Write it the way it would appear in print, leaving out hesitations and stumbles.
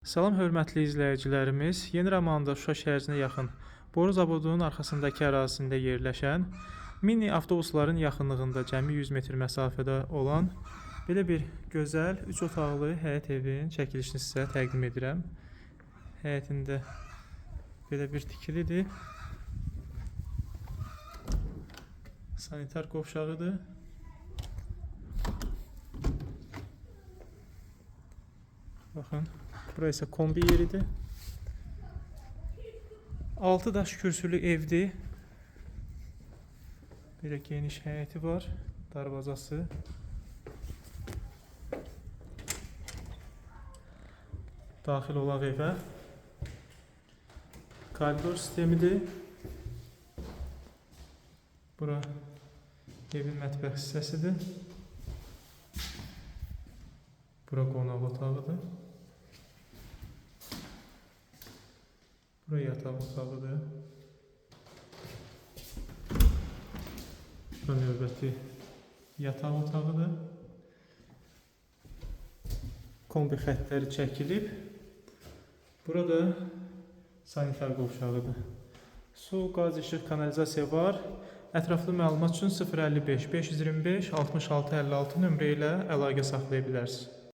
Salam hörmətli izləyicilərimiz. Yeni Romanda Şuşa şəhərinə yaxın Boru zavodunun arxasındakı ərazisində yerləşən mini avtobusların yaxınlığında cəmi 100 metr məsafədə olan belə bir gözəl 3 otaqlı həyət evinin çəkilişini sizə təqdim edirəm. Həyətində belə bir tikilidir. Sanitar qovşağıdır. Baxın, bura isə kombi yeridir. 6 daş kürsülü evdir. Belə geniş həyəti var, darvazası. Daxil olaq evə. Koridor sistemidir. Bura evin mətbəx hissəsidir. Bura qonaq otağıdır. Bura yataq otağıdır. Bura növbəti yataq otağıdır. Kombi xəttləri çəkilib. Burada sanitar qovşağıdır. Su, qaz, işıq, kanalizasiya var. Ətraflı məlumat üçün 055 525 66 56 nömrə ilə əlaqə saxlaya bilərsiniz.